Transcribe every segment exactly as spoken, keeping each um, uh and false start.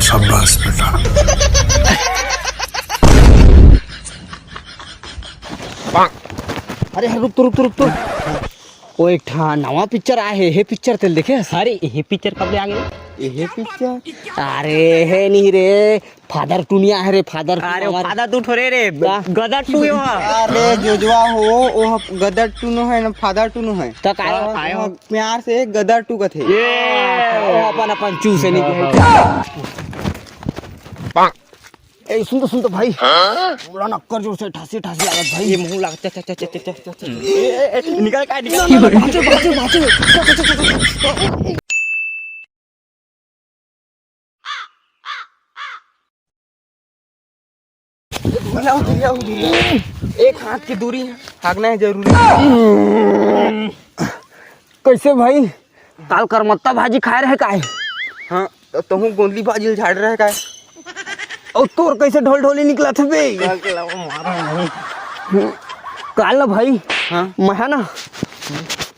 शाबाश बेटा। अरे रुक तो, रुक तो, रुक तो। ओ, एक ठा नवा पिक्चर आए हे, हे पिक्चर तेल देखे? अरे, हे पिक्चर कब ले आ गे? ये पिक्चर? अरे, हे नहीं रे, फादर टू नहीं आए रे, फादर टू अरे, हमारे फादर टू थोड़े रे, का? गदर टू हे वहाँ। अरे जोजवा हो, वो गदर टू नो है ना, फादर टू नो है। तो का? आए हो? प्यार से गदर टू कथे। ये। ओ, अपन, अपन चू से नहीं कहे। ए, सुन तो, सुन तो भाई। हाँ? मोला नक्कर जोर से ठासी, ठासी लागत भाई। ये मुंह लागत, चल, चल, चल। ए, ए, ए, निकल का, निकल। बाँचो, बाँचो, बाँचो। चल, चल, चल, चल। दूरी आओ, दूरी आओ, दूरी आओ। एक हाथ की दूरी है, भागना है जरूरी। कैसे भाई? काल करमत्ता भाजी खाए रहे काय? हाँ, त तहूँ गोंदली भाजी ल झाड़ रहे काय? अउ तोर कैसे ढोल ढोली निकलत हे बे? काल के अलावा मारा नहीं। काल ना भाई, हाँ? मैं है ना,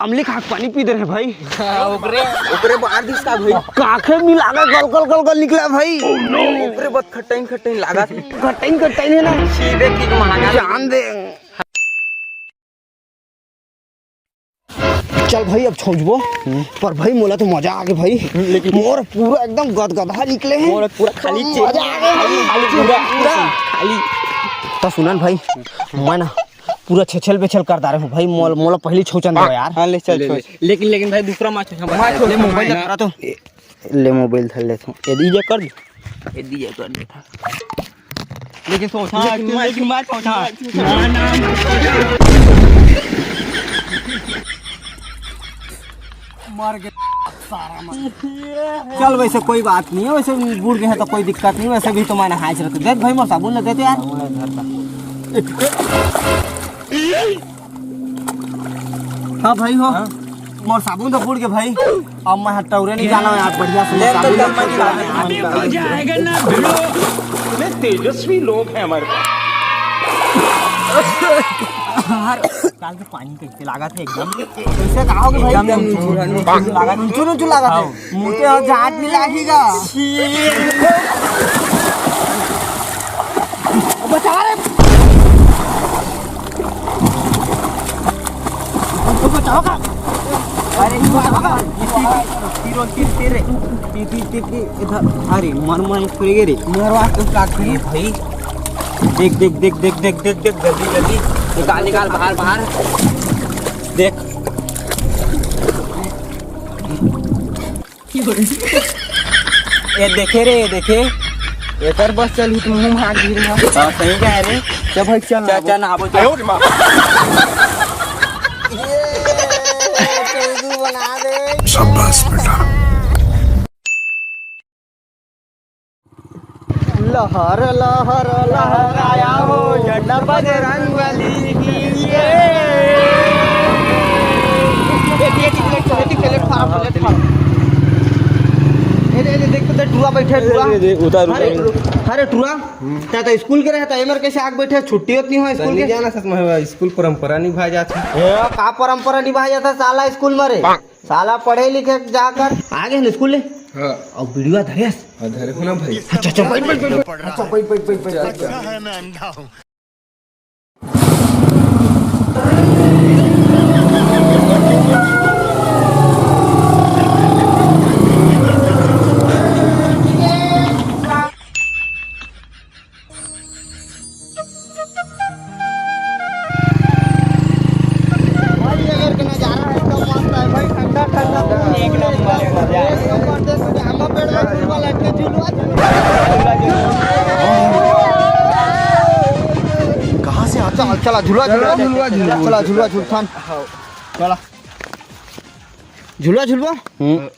अमली खा के पानी पी दे रहे भाई। हाँ, ओकरे, ओकरे बाहर दिस का भाई? काखे में लागा गल गल गल गल निकला भाई। ओकरे बहुत खट्टाइन खट्टाइन लागा थे। खट्टाइन खट्टाइन है ना? सीधे किक मारा। जान दे। चल भाई, अब छोंचबो। हम्म। पर भाई, मोला तो मजा आ गे भाई। हम्म, लेकिन मोर पूरा एकदम गदगदा निकले हे। मोर पूरा खाली मजा आ गे भाई। खाली पूरा, पूरा खाली। तो सुनन भाई, मैं ना पूरा छेछल बेछल कर डारे हूँ भाई। मोल-, मोला पहली छौचन दो यार। हाँ, ले चल, ले, छोच। ले। लेकिन, लेकिन भाई, दूसरा मार छोच। मार छोच, ले, मोबाइल मार। करा तो। ले मोबाइल धर लेथों। ये दीजिए कर दे। ये दीजिए कर दे। लेकिन सोचा, लेकिन, लेकिन मत सोचा। ना, ना, मत सोचा। मर गए सारा मर। चल, वैसे कोई बात नहीं है, वैसे बूड़ गए हैं तो कोई दिक्कत नहीं, वैसे भी तो मैं नहाए रहते। देख भाई, मोर साबुन ले देते यार। हाँ भाई हो। हाँ? मोर साबुन तो फूट गे भाई। अब मैं टौरे नहीं जाना यार, बढ़िया से ले, साबुन तो ले, दम मत खा। अभी मजा आएगा ना भिड़ो। इतने तेजस्वी लोग हैं हमारे पास। यार, काल के पानी कैसे लागत हे एकदम? कैसे कहोगे भाई? एकदम नुनचुन, नुनचुन लागत हे। नुनचुन, नुनचुन लागत हे। हाँ। मुँह के और जाट भी लागेगा। बचा रे। अरे, तीर, तीर, तीर, तीर, तीर, तीर, इधर। अरे, मर, मर, एक पड़ गए रे। मरवा तो का करी भाई? देख, देख, देख, जल्दी, जल्दी। निकाल, निकाल, बाहर, बाहर। देख। ये देखे रे, ये देखे। एकर बस चल ही तुम मुंह हाथ गिर रहा। हाँ, सही कह रे। चल भाई, चल चल, ना। चल ना, आबो, चल। आयो रे माँ। ये, चौदू बना दे। शाबाश बेटा। लहर, लहर, लहराया हो झंडा बजरंग बली की। ये। ये, ये, ये, प्लेटफॉर्म, प्लेटफॉर्म। ये, ये, ये, देख तो, देख, टुरा बैठे, टुरा। ये, ये, उतार, अरे, उतार। अरे, टुरा, हम्म। तैं तो स्कूल के रहता, एमर कैसे आके बैठे? छुट्टी होती है स्कूल के? नहीं जाना सच में, स्कूल परंपरा निभाया जाता है। ए, का परंपरा निभाया जाता है साला स्कूल में रे? साला पढ़े लिखे जाकर आ गए ना स्कूल ले। हाँ। और बीड़ीवा धरेस? हाँ, धरे हो ना भाई। अच्छा, अच्छा, बैठ, बैठ, बैठ, बैठ। अच्छा, बैठ, बैठ, बैठ, बैठ, बैठ। अच्छा है, मैं अंधा हूँ। भाई, अगर के नजारा है तो मस्त है भाई, ठंडा ठंडा। एक नंबर, एक नंबर। देख, हम पेड़ में झूलवा लटके, झूलवा, झूलवा। कहाँ से आता है? चला, चला, झूलवा, झूलवा, झूलवा, झूलवा। चला, झूलवा, झूलथन। चला। झूलवा, झूलवा। हम्म।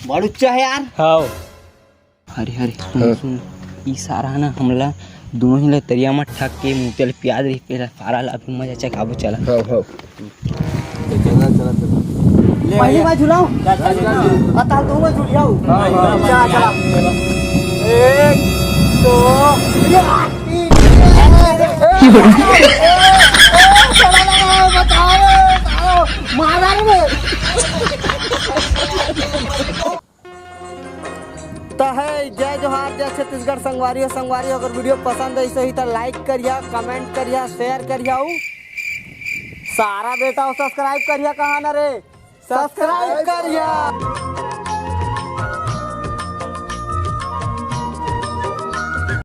बड़ ऊंचा है यार। हाँ। अरे, अरे, सुन, हाँ। सुन, ई सारा ना हमला दोनों ही ला तरिया म ठक के मुँह तेल प्याज रही, पेला सारा ला अभी मजा चखाबो, चला। हाँ, हाँ। चला, चला, चला। पहली बार झुलाओ। चल, चल, चल। बता, दो बार झुलियाओ। हाँ, हाँ। चला, चला। एक, दो, ये, तीन, ए, ए, ए, ए, चला, चला, बचाओ, बचाओ, मारा रे। जय जोहार, जय छत्तीसगढ़ संगवारी हो। संगवारी हो, अगर वीडियो पसंद आइस होही त like करिहा, comment करिहा, share करिहा अउ सारा बेटा हो subscribe करिहा। कहा ना रे, subscribe करिहा।